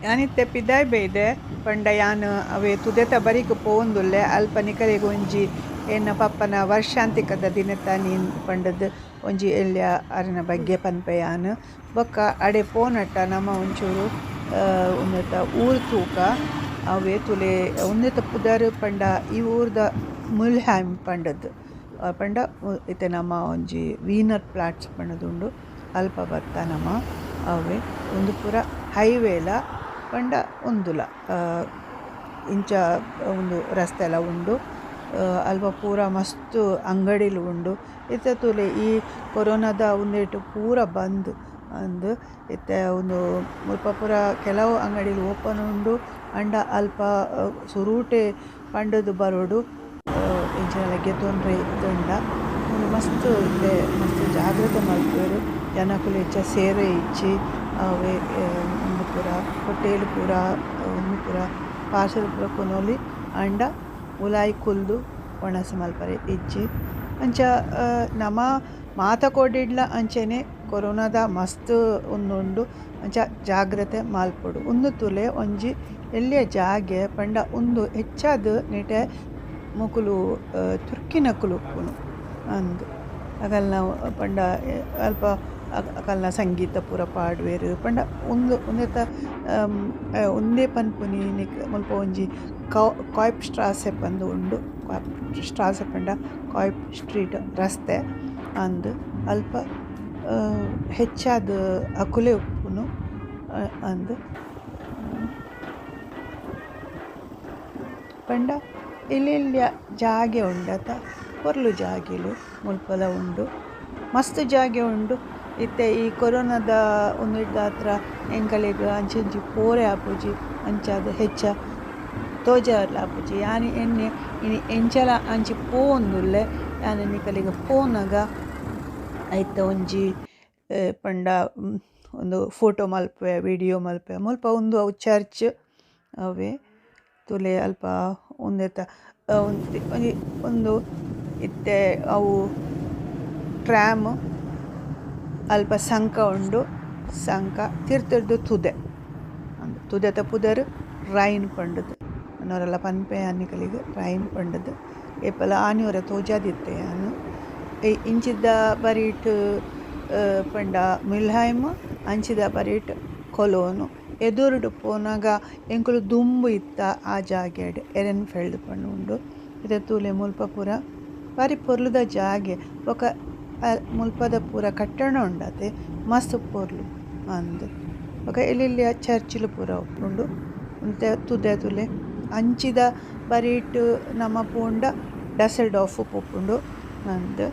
ಯಾನಿತ್ತೆ ಪಿದಾಯ್ ಬೈದೆ ಪಂಡ ಯಾನ್ ಅವೇ ತುದೆತ ಬರಿಕ್ ಪೋವೊಂದುಲ್ಲೆ ಅಲ್ಪ ನಿಕಲೆಗ್ ಒಂಜಿ ಎನ್ನ ಪಪ್ಪನ ವರ್ಷಾಂತಿಕದ ದಿನತಾನಿ ಪಂಡದ್ ಒಂಜಿ ಎಲ್ಯ ಅರೆನ ಬಗ್ಗೆ ಪನ್ಪೆ ಯಾನ್. ಬೊಕ್ಕ ಅಡೆ ಪೋನಟ್ಟ ನಮ ಒಂಚೂರು ಉಂದೆತ ಊರು ತೂಕ ಅವೇ ತುಲೆ ಉಂದೆತ ಪುದರ್ ಪಂಡ ಈ ಊರ್ದ ಮುಲ್ಹ್ಯಾಮ್ ಪಂಡದ್ ಪಂಡ ಇತ್ತೆ ನಮ ಒಂಜಿ ವೀನರ್ ಪ್ಲಾಟ್ಸ್ ಪಂಡುದುಂಡು ಅಲ್ಪ ಬತ್ತ ನಮ ಅವೇ ಉಂದು ಪೂರ ಹೈವೇಲ ಪಂಡ ಉಂದುಲ ಇಂಚ ಉಂದು ರಸ್ತೆಲ ಉಂಡು ಅಲ್ಪ ಪೂರ ಮಸ್ತ್ ಅಂಗಡಿಲು ಉಂಡು ಇತ್ತೆ ತೂಲೆ ಈ ಕೊರೊನಾದ ಉಂದೆಟ್ ಪೂರ ಬಂದ್ ಅಂದ್ ಇತ್ತೆ ಉಂದು ಮುಲ್ಪ ಪೂರ ಕೆಲವು ಅಂಗಡಿಲು ಓಪನ್ ಉಂಡು ಆಂಡ ಅಲ್ಪ ಸುರುಟೆ ಪಂಡುದು ಬರೊಡು ಎಂಚಿನಲ ಗೆತೊನ್ರೆ ಇತ್ತುಂಡ ಉಂದು ಮಸ್ತ್ ಇತ್ತೆ ಮಸ್ತ್ ಜಾಗ್ರತೆ ಮನ್ಪುವೆರ್ ಜನಕುಲು ಎಚ್ಚ ಸೇರೆ ಇಜ್ಜಿ ಅವೇ ಉಂದು ಪೂರ ಹೊಟೇಲ್ ಪೂರ ಉಂದು ಪೂರ ಪಾರ್ಸೆಲ್ ಪೂರ ಕೊನೊಲಿ ಆಂಡ ಉಲಾಯಿ ಕುಲ್ದು ವನಸ್ ಮನ್ಪರೆ ಇಜ್ಜಿ ಅಂಚ ನಮ ಮಾತ ಕೋಡಿಡ್ಲ ಅಂಚನೆ ಕೊರೊನಾದ ಮಸ್ತ್ ಉಂದು ಉಂಡು ಅಂಚ ಜಾಗ್ರತೆ ಮನ್ಪೊಡು ಉಂದು ತೂಲೆ ಒಂಜಿ ಎಲ್ಲ್ಯ ಜಾಗೆ ಪಂಡ ಉಂದು ಹೆಚ್ಚಾದ್ ನೆಟೆ ಮೊಕುಲು ತುರ್ಕಿನಕುಲು ಉಪ್ಪುನು ಅಂದ್ ಅಕಲ್ನ ಪಂಡ ಅಲ್ಪ ಅಕಲ್ನ ಸಂಗೀತ ಪೂರ ಪಾಡುವೆರ್ ಪಂಡ ಉಂದು ಉಂದೆತ ಉಂದೇ ಪನ್ಪುನಿ ಮುಲ್ಪ ಒಂಜಿ ಕಾಯ್ಪ್ ಸ್ಟ್ರಾಸೆ ಪಂದ್ ಉಂಡು ಕಾಯ್ಪ್ ಸ್ಟ್ರಾಸೆ ಪಂಡ ಕಾಯ್ಪ್ ಸ್ಟ್ರೀಟ್ ರಸ್ತೆ ಅಂದ್ ಅಲ್ಪ ಹೆಚ್ಚಾದ್ ಅಕುಲೇ ಉಪ್ಪುನು ಅಂದ್ ಪಂಡ ಎಲ್ಯ ಎಲ್ಯ ಜಾಗೆ ಉಂಡತ ಪೊರ್ಲು ಜಾಗೆಲು ಮುಲ್ಪಲ ಉಂಡು ಮಸ್ತ್ ಜಾಗೆ ಉಂಡು. ಇತ್ತೆ ಈ ಕೊರೊನಾದ ಉಂದೆಡ್ದಾತ್ರ ಎಂಕಲೆಗ್ ಅಂಚಿ ಇಂಚಿ ಪೋರೆ ಆಪುಜಿ ಅಂಚಾದ್ ಹೆಚ್ಚ ತೋಜಾವರೆಲ ಆಪುಜಿ ಯಾನ್ ಎನ್ನೆ ಇನಿ ಎಂಚಲ ಅಂಚಿ ಪೋವೊಂದುಲ್ಲೆ ಯಾನ್ ನಿಕಲೆಗ್ ಪೋನಗ ಐತ ಒಂಜಿ ಪಂಡ ಉಂದು ಫೋಟೋ ಮನ್ಪುವೆ ವೀಡಿಯೊ ಮನ್ಪುವೆ ಮುಲ್ಪ ಉಂದು ಅವು ಚರ್ಚ್ ಅವ್ವೆ ತೂಲೆ ಅಲ್ಪ ಉಂದೆತ ಒಂಜಿ ಉಂದು ಇತ್ತೆ ಅವು ಟ್ರಾಮ್ ಅಲ್ಪ ಸಂಕ ಉಂಡು ಸಂಕ ತಿರ್ತುರ್ದು ತುದೆ ತುದೆತ ಪುದರ್ ರೈನ್ ಪಂಡುದು ನನೊರಲ ಪನ್ಪೆ ಯಾನ್ ನಿಕಲೆಗ್ ರೈನ್ ಪಂಡುದು ಏಪಲ ಆನಿ ಒರ ತೋಜಾದಿತ್ತೆ ಯಾನ್. ಇಂಚಿದ ಬರಿಟ್ ಪಂಡ ಮಿಲ್ಹೈಮ್ ಅಂಚಿದ ಬರಿಟ್ ಕೊಲೋನ್ ಎದುರುಡು ಪೋನಗ ಎಂಕುಲು ದುಂಬು ಇತ್ತ ಆ ಜಾಗೆಡ್ ಎರೆನ್ಫೆಲ್ಡ್ ಪಂದ್ ಉಂಡು ಇತ್ತೆ ತೂಲೆ ಮುಲ್ಪ ಪೂರ ಬಾರಿ ಪೊರ್ಲುದ ಜಾಗೆ ಬೊಕ ಮುಲ್ಪದ ಪೂರ ಕಟ್ಟಡ ಉಂಡತೆ ಮಸ್ತ್ ಪೊರ್ಲು ಅಂದ್ ಬೊಕ ಎಲ್ಯ ಎಲ್ಯ ಚರ್ಚ್ ಲು ಪೂರ ಉಂಡು ಒಂತೆ ತುದೆ ತೂಲೆ ಅಂಚಿದ ಬರಿಟ್ ನಮ ಪೋಂಡ ಡಸೆಲ್ಡಾರ್ಫ್ ಪೋಪುಂಡು ಅಂದ್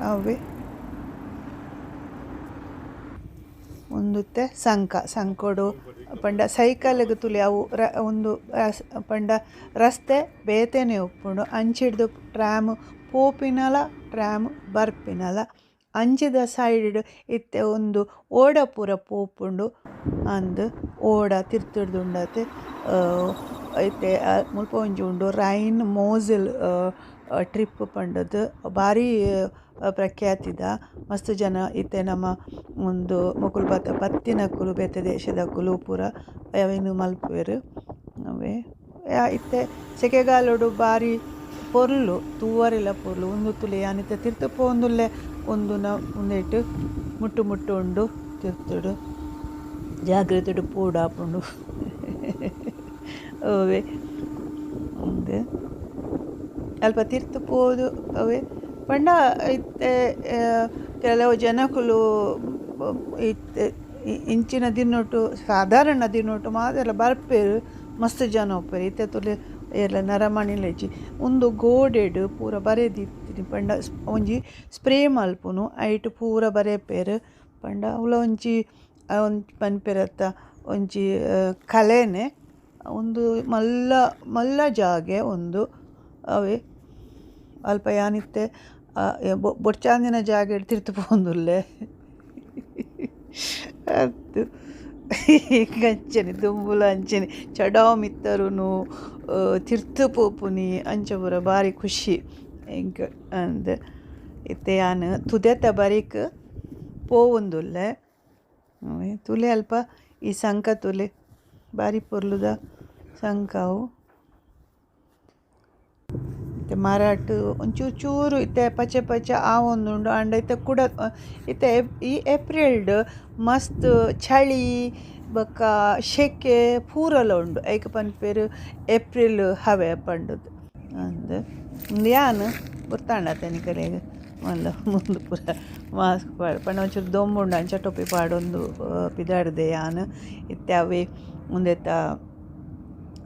ಅವ್ವೆ ಉಂದು ಇತ್ತೆ ಸಂಕ ಸಂಕೊಡು ಪಂಡ ಸೈಕಲ್ ಗ್ ತೂಲೆ ಅವು ಉಂದು ಪಂಡ ರಸ್ತೆ ಬೇತೆನೆ ಉಪ್ಪುಂಡು ಅಂಚಿರ್ದ್ ಟ್ರಾಮ್ ಪೋಪಿನಲ ಟ್ರಾಮ್ ಬರ್ಪಿನಲ ಅಂಚಿದ ಸೈಡ್ ಡ್ ಇತ್ತೆ ಉಂದು ಓಡ ಪೂರ ಪೋಪುಂಡು ಅಂದ್ ಓಡ ತಿರ್ತುರ್ದು ಉಂಡತೆ ಇತ್ತೆ ಮುಲ್ಪ ಒಂಜಿ ಉಂಡು ರೈನ್ ಮೋಸೆಲ್ ಟ್ರಿಪ್ ಪಂಡುದು ಬಾರಿ ಪ್ರಖ್ಯಾತಿದ ಮಸ್ತ್ ಜನ ಇತ್ತೆ ನಮ ಉಂದು ಮೊಕುಲು ಮಾತ ಬತ್ತಿನಕುಲು ಬೇತೆ ದೇಶದಕುಲು ಪೂರ ಅವೆನ್ ಮನ್ಪುವೆರ್ ಅವ್ವೆ ಇತ್ತೆ ಸೆಕೆಗಾಲೊಡು ಬಾರಿ ಪೊರ್ಲು ತೂವರೆಲ ಪೊರ್ಲು ಉಂದು ತೂಲೆ ಯಾನ್ ಇತ್ತೆ ತಿರ್ತ್ ಪೋವೊಂದುಲ್ಲೆ ಉಂದುನ ಉಂದೆಟ್ ಮುಟ್ಟು ಮುಟ್ಟು ಉಂಡು ತಿರ್ತುಡು ಜಾಗ್ರತೆಡ್ ಪೋವೊಡಾಪುಂಡು ಅವ್ವೆ ಉಂದು ಅಲ್ಪ ತಿರ್ತ್ ಪೋದು ಅವ್ವೆ ಪಂಡ ಇತ್ತೆ ಕೆಲವು ಜನಕುಲು ಇತ್ತೆ ಇಂಚಿನ ದಿನೊಟು ಸಾಧಾರಣ ದಿನೊಟು ಮಾತೆರ್ಲ ಬರ್ಪೆರ್ ಮಸ್ತ್ ಜನ ಉಪ್ಪುವೆರ್ ಇತ್ತೆ ತೂಲೆ ಏರ್ಲ ನರಮನಿಲ ಇಜ್ಜಿ ಉಂದು ಗೋಡೆಡ್ ಪೂರ ಬರೆದಿತ್ತಿನಿ ಪಂಡ ಒಂಜಿ ಸ್ಪ್ರೇ ಮನ್ಪುನು ಐಟ್ ಪೂರ ಬರೆಪೆರ್ ಪಂಡ ಅವ್ಲ ಒಂಜಿ ಒಂಜಿ ಪನ್ಪೆರತ ಒಂಜಿ ಕಲೆನೆ ಉಂದು ಮಲ್ಲ ಮಲ್ಲ ಜಾಗೆ ಉಂದು ಅವ್ವೆ ಅಲ್ಪ ಯಾನಿತ್ತೆ ಬೊರ್ಚಾಂದಿನ ಜಾಗೆಡ್ ತಿರ್ತ್ ಪೋವೊಂದುಲ್ಲೆ ಅಂದ್ ಅಂಚನೆ ದುಂಬುಲ ಅಂಚನೆ ಚಡಾವು ಮಿತ್ತರುನು ತಿರ್ತ್ ಪೋಪುನಿ ಅಂಚ ಪೂರ ಬಾರಿ ಖುಷಿ ಎಂಕ್ ಅಂದ್. ಇತ್ತೆ ಯಾನ್ ತುದೆತ ಬರಿಕ್ ಪೋವೊಂದುಲ್ಲೆ ತೂಲೆ ಅಲ್ಪ ಈ ಸಂಕ ತೂಲೆ ಬಾರಿ ಪೊರ್ಲುದ ಸಂಕ ಅವು. ಇತ್ತೆ ಮರಟ್ ಒಂಚೂರು ಚೂರು ಇತ್ತೆ ಪಚ್ಚೆ ಪಚ್ಚೆ ಆವೊಂದುಂಡು ಆಂಡ ಇತ್ತೆ ಕುಡ ಇತ್ತೆ ಈ ಏಪ್ರಿಲ್ ಮಸ್ತ್ ಚಳಿ ಬೊಕ್ಕ ಶೆಕೆ ಪೂರಲ ಉಂಡು ಐಕ್ ಪನ್ಪೆರ್ ಏಪ್ರಿಲ್ ಹವೆ ಪಂಡುದು ಅಂದ್ ಉಂದು ಯಾನ್ ಗೊತ್ತಾಂಡತೆ ನಿಕಲೆಗ್ ಮಲ್ಲ ಮುಂದು ಪೂರ ಮಾಸ್ಕ್ ಪಾಡ್ ಪಂಡ ಒಂಚೂರು ದೊಂಬುಂಡು ಅಂಚ ಟೊಪ್ಪಿ ಪಾಡೊಂದು ಪಿದಾಡ್ದೆ ಯಾನ್ ಇತ್ತೆ ಅವೇ ಉಂದೆತ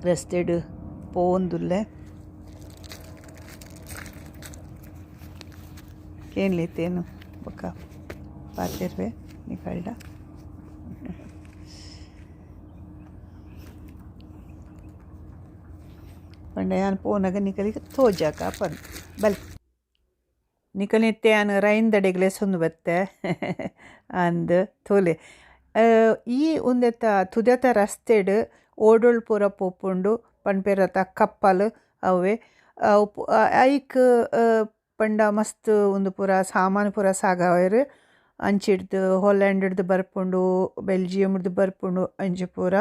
ರಸ್ತೆಡ್ ಪೋವೊಂದುಲ್ಲೆ. ಕೇನ್ಲಿತ್ತೇನು ಬೊಕ್ಕ ಪಾತೆರ್ವೆ ನಿಕಲ್ಡ. ಪಂಡ ಯಾನ್ ಪೋನಗ ನಿಕಲೆಗ್ ತೋಜಾಕ ಪಂದ್ ಬಲೆ. ನಿಕಲ್ನಿತ್ತೆ ಯಾನ್ ರೈನ್ದಡೆಗ್ ಲೆಸೊಂದು ಬತ್ತೆ ಅಂದ್ ತೂಲೆ. ಈ ಉಂದೆತ ತುದೆತ ರಸ್ತೆಡ್ ಓಡೋಲ್ ಪೂರ ಪೋಪುಂಡು ಪನ್ಪೆರತ ಕಪ್ಪಲ್ ಅವ್ವೆ ಐಕ್ ಪಂಡ ಮಸ್ತ್ ಉಂದು ಪೂರ ಸಾಮಾನು ಪೂರ ಸಾಗಾವೆರ್ ಅಂಚಿಡ್ದ್ ಹಾಲೆಂಡ್ ಡ್ದ್ ಬರ್ಪುಂಡು ಬೆಲ್ಜಿಯಂ ಡ್ದ್ ಬರ್ಪುಂಡು ಅಂಚ ಪೂರ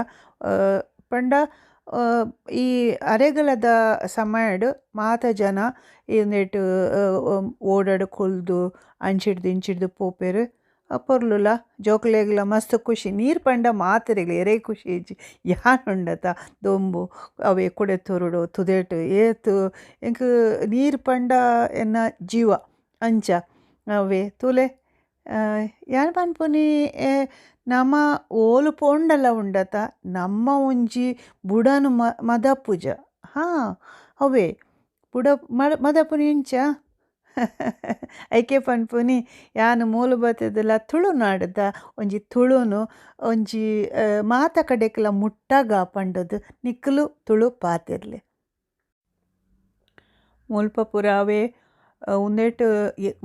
ಪಂಡ ಈ ಅರೆಗಲದ ಸಮಯಡ್ ಮಾತ ಜನ ಇಂದೆಟ್ ಓಡಡ್ ಕುಲ್ದು ಅಂಚಿಡ್ದ್ ಇಂಚಿಡ್ದ್ ಪೋಪೆರ್ ಪೊರ್ಲುಲ ಜೋಕುಲೆಗ್ಲ ಮಸ್ತ್ ಖುಷಿ ನೀರ್ ಪಂಡ ಮಾತೆರೆಗ್ಲ ಏರೇ ಖುಷಿ ಇಜ್ಜಿ ಯಾನ್ ಉಂಡತ ದೊಂಬು ಅವೇ ಕುಡೆ ತೋರುಡು ತುದೆಟ್ ಏತ್ ಎಂಕ್ ನೀರ್ ಪಂಡ ಎನ್ನ ಜೀವ ಅಂಚ ಅವೇ ತೂಲೆ. ಯಾನ್ ಪನ್ಪುನಿ ನಮ ಓಲು ಪೋಂಡಲ ಉಂಡತ ನಮ್ಮ ಒಂಜಿ ಬುಡನು ಮದಪುಜ ಹಾ ಅವೇ ಬುಡ ಮದಪುನಿ ಎಂಚ ಐಕೆ ಪನ್ಪುನಿ ಯಾನ್ ಮೂಲು ಬತ್ತುದಲ ತುಳುನಾಡುದ ಒಂಜಿ ತುಳುನು ಒಂಜಿ ಮಾತ ಕಡೆಕ್ಲ ಮುಟ್ಟಗ ಪಂಡುದು ನಿಕುಲು ತುಳು ಪಾತೆರ್ಲೆ. ಮುಲ್ಪ ಪೂರ ಅವೇ ಉಂದೆಟ್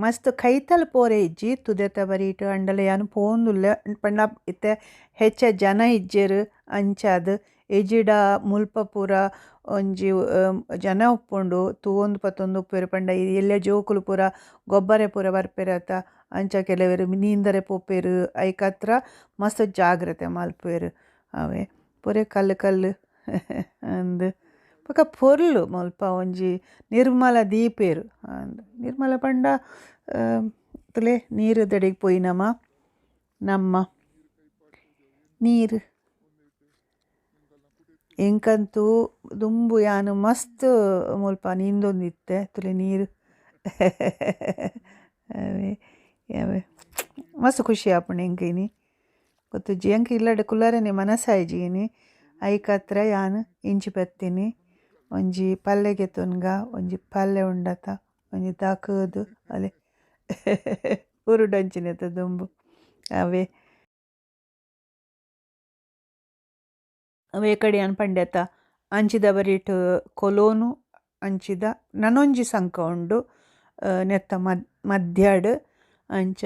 ಮಸ್ತ್ ಕೈತಲ್ ಪೋರೆ ಇಜ್ಜಿ ತುದೆತ ಬರಿಟ್ ಅಂಡಲ ಯಾನ್ ಪೋವೊಂದುಲ್ಲೆ ಪಂಡ ಇತ್ತೆ ಹೆಚ್ಚ ಜನ ಇಜ್ಜೆರ್ ಅಂಚಾದ್ ಇಜ್ಜಿಡ ಮುಲ್ಪ ಪೂರ ಒಂಜಿ ಜನ ಉಪ್ಪುಂಡು ತೂವೊಂದು ಪತ್ತೊಂದು ಉಪ್ಪುವೆರ್ ಪಂಡ ಈ ಎಲ್ಲ್ಯ ಜೋಕುಲು ಪೂರ ಗೊಬ್ಬರೆ ಪೂರ ಬರ್ಪೆರತ ಅಂಚ ಕೆಲವೆರ್ ನೀಂದರೆ ಪೋಪೆರ್ ಐಕತ್ರ ಮಸ್ತ್ ಜಾಗ್ರತೆ ಮಲ್ಪುವೆರ್ ಅವೇ ಪೂರ ಕಲ್ಲು ಕಲ್ಲು ಅಂದ್ ಬೊಕ ಪೊರ್ಲು ಮುಲ್ಪ ಒಂಜಿ ನಿರ್ಮಲ ದೀಪೆರ್ ಅಂದ್ ನಿರ್ಮಲ ಪಂಡ ತೂಲೆ ನೀರುದಡೆಗ್ ಪೋಯಿನಮ ನಮ್ಮ ನೀರು ಎಂಕಂತೂ ದುಂಬು ಯಾನ್ ಮಸ್ತ್ ಮುಲ್ಪ ನೀಂದೊಂದಿತ್ತೆ ತೂಲೆ ನೀರು ಅವೇ ಮಸ್ತ್ ಖುಷಿ ಆಪುಂಡು ಎಂಕ್ ಇನಿ ಗೊತ್ತುಜ್ಜಿ ಎಂಕ್ ಇಲ್ಲಡ್ ಕುಲ್ಲರೆನೆ ಮನಸಾಯಿಜಿ ಇನಿ ಐಕತ್ರ ಯಾನ್ ಇಂಚಿ ಬತ್ತಿನಿ ಒಂಜಿ ಪಲ್ಲೆ ಗೆತೊನ್ಗ ಒಂಜಿ ಪಲ್ಲೆ ಉಂಡತ ಒಂಜಿ ದಾಕುದು ಅಲೆ ಊರುಡಂಚಿನೆತ ದುಂಬು ಅವೇ ಅವೇ ಕಡೆ ಯಾನ್ ಪಂಡೆತ ಅಂಚಿದ ಬರಿಟ್ ಕೊಲೋನು ಅಂಚಿದ ನನೊಂಜಿ ಸಂಕ ಉಂಡು ನೆತ್ತ ಮದ್ಯಡ್ ಅಂಚ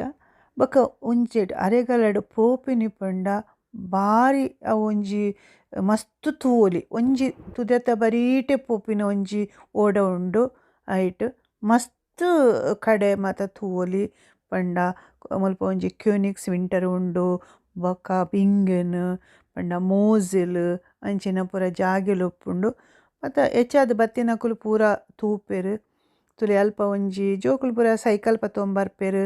ಬೊಕ ಒಂಜೆಡ್ ಅರೆಗಲಡ್ ಪೋಪಿನಿ ಪಂಡ ಬಾರಿ ಅವೊಂಜಿ ಮಸ್ತ್ ತೂವೊಲಿ ಒಂಜಿ ತುದೆತ ಬರಿಟೆ ಪೋಪಿನ ಒಂಜಿ ಓಡ ಉಂಡು ಐಟ್ ಮಸ್ತ್ ಕಡೆ ಮಾತ ತೂವೊಲಿ ಪಂಡ ಮುಲ್ಪ ಒಂಜಿ ಕ್ಯೂನಿಕ್ಸ್ ವಿಂಟರ್ ಉಂಡು ಬೊಕ ಬಿಂಗೆನ್ ಪಂಡ ಮೋಸೆಲ್ ಅಂಚಿನ ಪೂರ ಜಾಗೆಲು ಉಪ್ಪುಂಡು ಮಾತ ಎಚ್ಚಾದ್ ಬತ್ತಿನಕುಲು ಪೂರ ತೂಪೆರ್ ತೂಲೆ ಅಲ್ಪ ಒಂಜಿ ಜೋಕುಲು ಪೂರ ಸೈಕಲ್ ಪತ್ತೊಂದು ಬರ್ಪೆರ್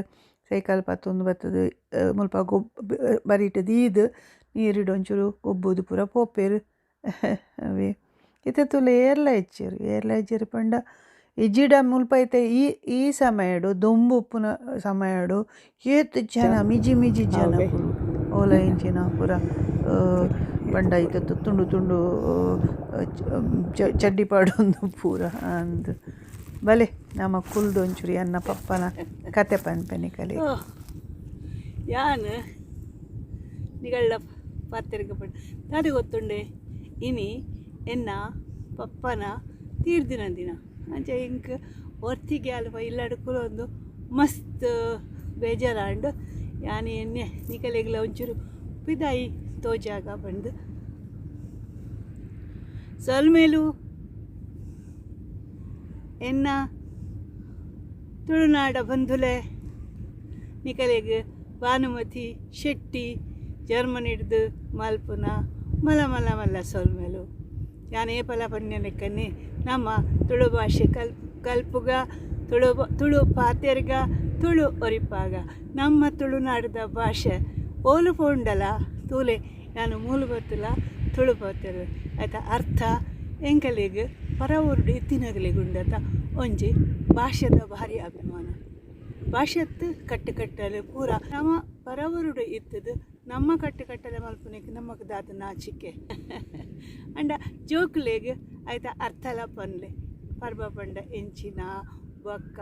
ಸೈಕಲ್ ಪತ್ತೊಂದು ಬತ್ತುದು ಮುಲ್ಪ ಬರಿಟ್ ದೀದ್ ನೀರುಡು ಒಂಚೂರು ಗೊಬ್ಬುದು ಪೂರ ಪೋಪೆರ್ ಅವೇ ಇತ್ತೆ ತೂಲೆ ಏರ್ಲ ಇಜ್ಜೆರ್ ಏರ್ಲ ಇಜ್ಜೆರ್ ಪಂಡ ಇಜ್ಜಿಡ ಮುಲ್ಪ ಇತ್ತೆ ಈ ಈ ಸಮಯಡ್ ದೊಂಬು ಉಪ್ಪುನ ಸಮಯಡ್ ಏತ್ ಜನ ಮಿಜಿ ಮಿಜಿ ಜನಕುಲು ಓಲ ಇಂಚಿನ ಪೂರ ಪಂಡ ಇತ್ತೆ ತುಂಡು ತುಂಡು ಚಡ್ಡಿ ಪಾಡೊಂದು ಪೂರ ಅಂದ್ ಬಲೆ ನಮ ಕುಲ್ದು ಒಂಚೂರು ಎನ್ನ ಪಪ್ಪನ ಕತೆ ಪನ್ಪೆ ನಿಕಲೆಗ್. ಯಾನ್ ನಿಗಳ್ಳ ಪಾತೆರ್ಗ ಪಂಡ ದಾದ ಗೊತ್ತುಂಡೆ ಇನಿ ಎನ್ನ ಪಪ್ಪನ ತೀರ್ದಿನ ದಿನ ಅಂಚ ಎಂಕ್ ಒರ್ತಿಗೆ ಅಲ್ಪ ಇಲ್ಲಡ್ ಕುಲೊಂದು ಮಸ್ತ್ ಬೇಜಾರಾಂಡ್ ಯಾನ್ ಎನ್ನೆ ನಿಕಲೆಗ್ಲ ಒಂಚೂರು ಪಿದಾಯಿ ತೋಜಾಗ ಪಂದ್ ಸೊಲ್ಮೆಲು ಎನ್ನ ತುಳುನಾಡ ಬಂಧುಲೆ ನಿಕಲೆಗ್ ಭಾನುಮತಿ ಶೆಟ್ಟಿ ಜರ್ಮನಿಡ್ದು ಮಲ್ಪುನ ಮಲ್ಲ ಮಲ್ಲ ಮಲ್ಲ ಸೊಲ್ಮೆಲು. ಯಾನ್ ಏಪಲ ಪನ್ಯಲೆಕ್ಕನೆ ನಮ್ಮ ತುಳು ಭಾಷೆ ಕಲ್ಪುಗ ತುಳು ತುಳು ಪಾತೆರ್ಗ ತುಳು ಒರಿಪಾಗ ನಮ್ಮ ತುಳುನಾಡದ ಭಾಷೆ ಓಲು ಪೋಂಡಲ ತೂಲೆ ಯಾನು ಮೂಲು ಬತ್ತಲ ತುಳು ಪಾತೆರುವೆ ಆಯ್ತ ಅರ್ಥ ಎಂಕಲೆಗ್ ಪರವೂರುಡು ಇತ್ತಿನಗಲೆಗ್ ಉಂಡತ ಒಂಜಿ ಭಾಷೆದ ಭಾರಿ ಅಭಿಮಾನ. ಭಾಷೆತ್ ಕಟ್ಟುಕಟ್ಟಲೆ ಪೂರ ನಮ್ಮ ಪರವೂರುಡು ಇತ್ತದು ನಮ್ಮ ಕಟ್ಟುಕಟ್ಟಲೆ ಮಲ್ಪುನೆಕ್ ನಮಕ್ ದಾದ ನಾಚಿಕೆ. ಅಂಡ ಜೋಕುಲೆಗ್ ಆಯ್ತ ಅರ್ಥಲ ಪನ್ಲೆ ಪರ್ಬ ಪಂಡ ಎಂಚಿನ ಬೊಕ್ಕ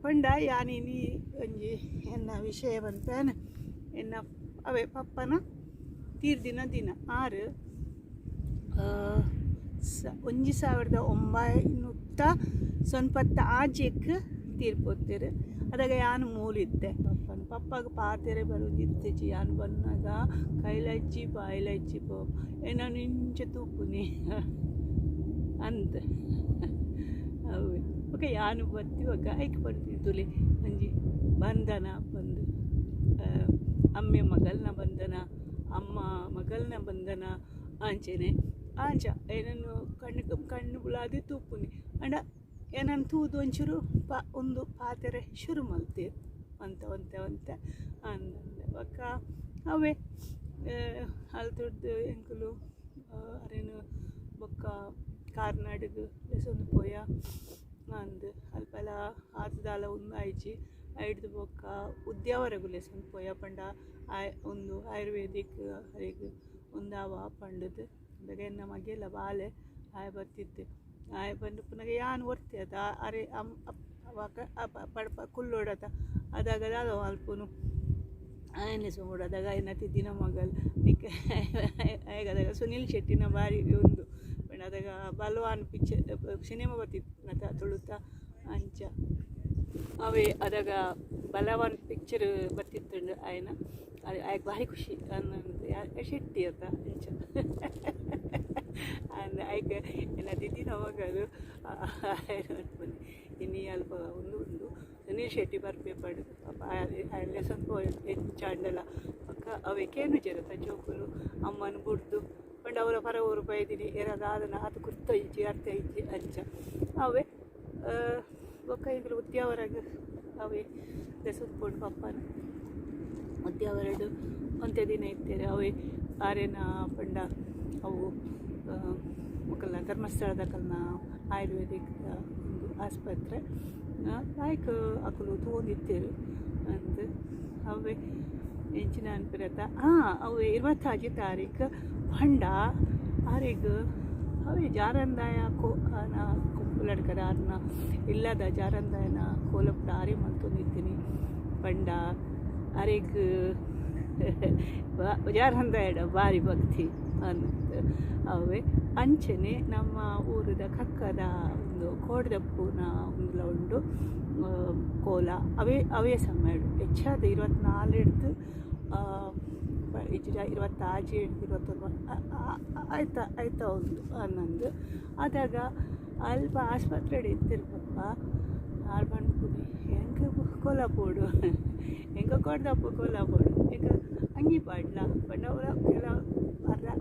ಪಂಡ ಯಾನಿನಿ ಒಂಜಿ ಎನ್ನ ವಿಷಯ ಪನ್ಪೇನ ಎನ್ನ ಅವೇ ಪಪ್ಪನ ತೀರ್ದಿನ ದಿನ 6 1996ಕ್ಕೆ ತೀರ್ಪೋತೇರು. ಅದಾಗ ಯಾನು ಮೂಲಿತ್ತೆ ಪಪ್ಪನ ಪಪ್ಪಾಗ ಪಾತೆರೆ ಬರುದಿತ್ತೆಜಿ ಯಾನು ಬಂದಾಗ ಕೈಲಜ್ಜಿ ಬಾಯಿಲಜ್ಜಿ ಪೋ ಏನಾನು ಇಂಚ ತೂಪುನಿ ಅಂತ ಅವೆ ಓಕೆ ಯಾನು ಬತ್ತಿ ಒಕ್ಕ ಐಕ್ ಪಂತಿತ್ತುಲೆ ಒಂಜಿ ಬಂಧನ ಬಂದು ಅಮ್ಮೆ ಮಗಲ್ನ ಬಂಧನ ಅಮ್ಮ ಮಗಲ್ನ ಬಂಧನ ಆಂಚೆನೆ ಆಂಚ ಏನನ್ನು ಕಣ್ಣು ಕಣ್ಣು ಬುಲಾದಿ ತೂಪುನಿ ಅಂಡ ಏನನ್ನು ತೂದು ಒಂಚೂರು ಒಂದು ಪಾತೆರೆ ಶುರು ಮಲ್ತೀರು ಅಂತ ಒಂತೆ ಒಂತೆ ಅಂದಂದೆ ಬೊಕ್ಕ ಅವೇ ಅಲ್ತುಡ್ದು ಎಂಕುಲು ಅರೇನು ಬೊಕ್ಕ ಕಾರ್ನಾಡಿಗ್ ಲೆಸೊಂದು ಪೋಯ ಅಂದ್ ಅಲ್ಪಲ ಆತದಾಲ ಒಂದು ಆಯ್ಚಿ ಐಡ್ದು ಬೊಕ್ಕ ಉದ್ಯಾವರಗು ಲೆಸೊಂದು ಪೋಯ ಪಂಡ ಒಂದು ಆಯುರ್ವೇದಿಕ್ ಅರೆಗ್ ಒಂದಾವ ಪಂಡದು ಅದಾಗ ಎನ್ನ ಮಗೆಲ್ಲ ಬಾಲೆ ಆಯ್ ಬತ್ತಿತ್ತು ಆಯ್ ಬಂದು ಪುನಗ ಯಾನ್ ಒರ್ತಿ ಅತ ಅರೆ ಪಡ್ಪ ಕುಲ್ಲೋಡತ ಅದಾಗ ದಾದ ಅಲ್ಪುನು ಆಯನೆ ಸೋಡದಾಗ ಎನ್ನ ದಿನ ಮಗಲ್ ನಿಕ್ಕ ಆಯಗದಾಗ ಸುನಿಲ್ ಶೆಟ್ಟಿನ ಬಾರಿ ಒಂದು ಪಂಡ ಅದಾಗ ಬಲ್ವಾನ್ ಪಿಕ್ಚರ್ ಸಿನಿಮಾ ಬತ್ತಿತ್ತು ತುಳುತ ಅಂಚ ಅವೇ ಅದಾಗ ಬಲವಾನ್ ಪಿಕ್ಚರ್ ಬತ್ತಿತ್ತುಂಡು ಆಯನ ಆಯ್ ಭಾರಿ ಖುಷಿ ಅನ್ನಂದು ಶೆಟ್ಟಿ ಅತ ಅಂಚ ಅಂದ್ ಐಕ್ ಎನ್ನ ದಿದಿನ ಮಗಲು ಇನಿ ಅಲ್ಪ ಒಂದು ಉಂಡು ಸುನೀಲ್ ಶೆಟ್ಟಿ ಬರ್ಪೆ ಪಡು ಪಾಪ ಲೆಸನ್ ಹೆಚ್ಚಾಂಡಲ ಪಕ್ಕ ಅವೇ ಕೇನು ಜರತ ಜೋಕುಲು ಅಮ್ಮನ ಬುಡ್ದು ಪಂಡ ಅವರ ಪರ ಊರು ಬೈದಿನಿ ಏರಾದಾದನ ಅದು ಕುರ್ತ ಇಜ್ಜಿ ಅರ್ಥ ಇಜ್ಜಿ ಅಂಚ ಅವೇ ಬೊಕ್ಕ ಈಗಲೂ ಉದ್ಯಾವರಾಗ ಅವೇ ಲೆಸನ್ ಪೋಡು ಪಪ್ಪನ ಉದ್ಯಾವರಡು ಒಂತೆ ದಿನ ಇತ್ತೇರೆ ಅವೇ ಆರೇನ ಪಂಡ ಅವು ಮೊಕಲ್ನ ಧರ್ಮಸ್ಥಳದ ಕಲ್ನ ಆಯುರ್ವೇದಿಕ್ ಒಂದು ಆಸ್ಪತ್ರೆ ಲಾಯ್ಕ್ ಅಕುಲು ತೂವೊಂದಿತ್ತೇರು ಅಂದ್ ಅವೇ ಎಂಚಿನ ಅನ್ಪಿರತ್ತ ಹಾಂ ಅವು 25 ತಾರೀಕು ಪಂಡ ಆರೆಗ್ ಅವೇ ಜಾರಂದಾಯ ಕೋ ಕುಪ್ಪುಲಡ್ಕರ ಆರ್ನ ಇಲ್ಲದ ಜಾರಂದಾಯನ ಕೋಲಪುಡ ಆರೆ ಮಲ್ತೊಂದಿತ್ತೀನಿ ಪಂಡ ಅರೆಗ್ ಜಾರಂದಾಯಡ ಭಾರಿ ಭಕ್ತಿ ಅನ್ನಂತ ಅವೇ ಅಂಚನೆ ನಮ್ಮ ಊರದ ಕಕ್ಕದ ಒಂದು ಕೋಡ್ದಪ್ಪುನ ಒಂದುಲ ಉಂಡು ಕೋಲ ಅವೇ ಅವೇ ಸಮಯ ಹೆಚ್ಚಾದ 24 ಹಿಡ್ದು 26 21 ಆಯ್ತಾ ಆಯ್ತಾ ಒಂದು ಅನ್ನಂದು ಆದಾಗ ಅಲ್ಪ ಆಸ್ಪತ್ರೆ ಇತ್ತಿರು ಪಪ್ಪ ಆರು ಪನ್ಪುನಿ ಎಂಕ ಕೋಲ ಪೋಡು ಎಂಕ ಕೊಡ್ದಪ್ಪು ಕೋಲ ಪೋಡು ಎಂಕ ಅಂಗಿ ಪಾಡ್ಲ ಪಂಡ ಕೆಲ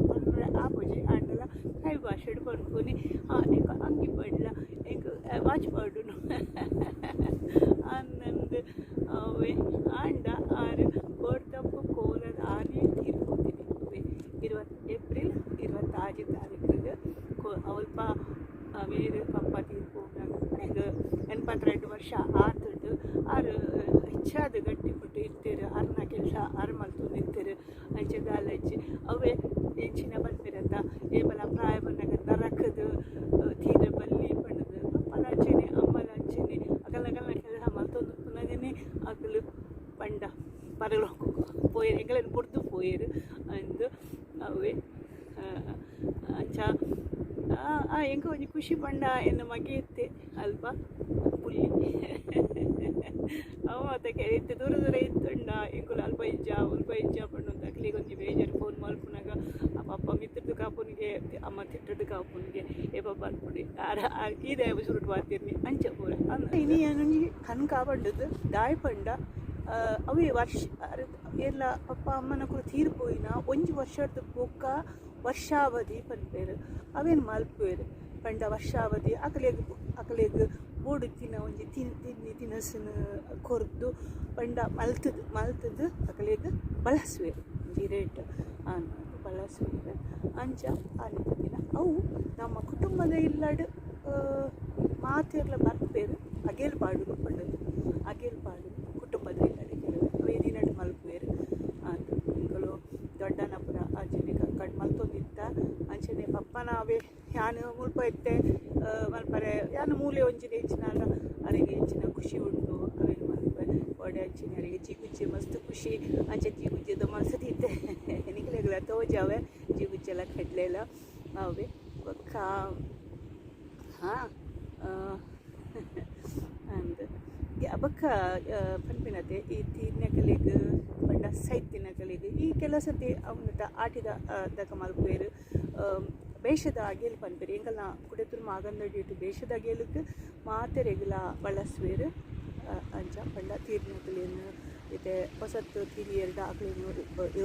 ಪಂಡ್ರೆ ಆಪುಜಿ ಆಂಡಲ ಕೈ ಭಾಷೆಡ್ ಪನ್ಪುನಿ ಎಂಕ ಅಂಗಿ ಪಾಡ್ಲ ಎಂಕ ವಾಚ್ ಪಾಡುನು ಅನ್ನಂದು ಅವೇ ಆಂಡ ಆರು ಕೋಡ್ದಪ್ಪು ಕೋಲದ ಆನೆ ತೀರ್ಪೋತೀನಿ ಏಪ್ರಿಲ್ 26 ತಾರೀಕಿಗೆ ಅಲ್ಪ ಬೇರೆ ಪಪ್ಪ ತೀರ್ಪೋನಾಗ ಈಗ 82 ವರ್ಷ ಆತುಂಡು ಆರು ಹೆಚ್ಚಾದ ಗಟ್ಟಿ ಮುಟ್ಟು ಇರ್ತೀರು ಅರ್ನ ಕೆಲಸ ಆರು ಮಲ್ತೊಂದು ಇರ್ತೀರು ಅಂಚೆ ದಾಲಜ್ಜಿ ಅವೇ ಎಂಚಿನ ಪನ್ಪಿರತ್ತ ಏಪಲ ಪ್ರಾಯ ಬಂದಾಗ ನರಕದು ತೀರ ಬಲ್ಲಿ ಪಣ್ಣದು ಪಪ್ಪಲ ಅಂಚೆನೆ ಅಮ್ಮಲ ಅಂಚೆನೆ ಅಗಲ ಅಗಲ ಕೆಲಸ ಮಲ್ತೊಂದು ಪುನಗನೆ ಅಗಲು ಪಂಡ ಪರಲೋಕ ಪೋಯರು ಎಂಗಲನ್ನು ಬುಡ್ದು ಪೋಯರು ಅಂದು ಅವೇ ಅಂಚ ಎಂಕ ಒಂಜಿ ಖುಷಿ ಪಂಡ ಎನ್ನ ಮಗೆ ಇತ್ತೆ ಅಲ್ಪ ಪುಲ್ಲಿ ಅವ ಮತ್ತೆ ಇತ್ತೆ ದೂರ ದೂರ ಇತ್ತುಂಡ ಎಂಕುಲು ಅಲ್ಪ ಇಜ್ಜ ಉಲ್ಪ ಇಜ್ಜ ಪಂಡ ಅಕ್ಲಿಗೆ ಒಂಜಿ ಬೇಜಾರು ಫೋನ್ ಮಲ್ಪುನಾಗ ಆ ಪಪ್ಪ ಮಿತ್ರದ್ದು ಕಾಪುನಿಗೆ ಅಮ್ಮ ತಿಟ್ಟದ್ದು ಕಾಪುನಿಗೆ ಏ ಪಪ್ಪ ಅನ್ಪುಡಿ ಈ ದಯವ ಸುರುಟು ಬಾತಿರ್ನಿ ಅಂಚ ಪೂರ ಇನಿ ಏನೊಂಜಿ ಕಣ್ ಕಾಪಂಡದು ದಾಯ್ ಪಂಡ ಅವೇ ವರ್ಷ ಏರ್ಲ ಪಪ್ಪ ಅಮ್ಮನಕುಲು ತೀರ್ಪೋಯಿನ ಒಂಜಿ ವರ್ಷದ ಬೊಕ್ಕ ವರ್ಷಾವಧಿ ಪನ್ಪೇರು ಅವೇನು ಮಲ್ಪುವೆರ್ ಪಂಡ ವರ್ಷಾವಧಿ ಅಕಲೆಗ್ ಅಕಲೆಗ್ ಬೋಡು ತಿನ ಒಂಜಿ ತಿನ್ನಿ ತಿನಸುನು ಕೊರ್ದು ಪಂಡ ಮಲ್ತದ್ ಮಲ್ತದ್ ಅಕಲೆಗ್ ಬಳಸುವೆರ್ ಒಂಜಿ ರೇಟ್ ಬಳಸುವೆರ್ ಅಂಚ ಆನಿದ ದಿನ ಅವು ನಮ್ಮ ಕುಟುಂಬದ ಇಲ್ಲಡ್ ಮಾತೆರ್ಲ ಬರ್ಪೆರ್ ಅಗೇಲ್ ಪಾಡುನು ಪಂಡುದು ಅಗೇಲ್ ಪಾಡುನು ಕುಟುಂಬದ ಇಲ್ಲಡ್ ಕೆಲವೆರ್ ಅವೇ ದಿನಟ್ ಮಲ್ಪುವೆರ್ ಅಂದ್ ಎಂಕುಲು ದೊಡ್ಡನ ಪೂರ ಅಂಚನೆ ಕಟ್ ಮಲ್ತೊಂದಿತ್ತ ಅಂಚನೆ ಪಪ್ಪನ ಅವೇ ಯಾನ್ ಮುಲ್ಪ ಇತ್ತೆ ಮಲ್ಪರೆ ಯಾನ್ ಮೂಲೆ ಒಂಜಿ ಎಂಚಿನಾಂಡ ಅರೆಗ್ ಎಂಚಿನ ಖುಷಿ ಉಂಡು ಅವೇನು ಮಲ್ಪೆ ಒಡೆ ಅಂಚನೆ ಅರೆಗ್ ಜೀಗುಜ್ಜೆ ಮಸ್ತ್ ಖುಷಿ ಅಂಚೆ ಜೀಗುಜ್ಜೆದ ಮಸ್ತ್ ಇತ್ತೆ ನಿಕಲೆಗ್ಲ ತೋಜಾವೆ ಜೀಗುಜ್ಜೆಲ ಕಡ್ಲೆಲ ಅವೇ ಬೊಕ್ಕ ಹಾಂ ಅಂದ್ ಬೊಕ್ಕ ಪನ್ಪಿನತೆ ಈ ತೀರ್ನಕಲೆಗ್ ಪಂಡ ಸೈತಿನಕಲೆಗ್ ಈ ಕೆಲವು ಸರ್ತಿ ಅವನಟ ಆಟಿದ ದಕ ಮಲ್ಪುವೆರ್ ಬೇಷದ ಅಗೇಲ್ ಪನ್ಪೆರ್ ಎಂಕಲ್ನ ಕುಡೆತುರು ಮಾಗಂದಡಿಟ್ ಬೇಷದ ಅಗೇಲುಗ್ ಮಾತೆರೆಗ್ಲ ಬಳಸುವೆರ್ ಅಂಚ ಪಂಡ ತೀರ್ನಕಲೆನ್ ಇತ್ತೆ ಪೊಸತ್ ತೀರಿಯೆರ್ಡ ಅಕ್ಲೆನ್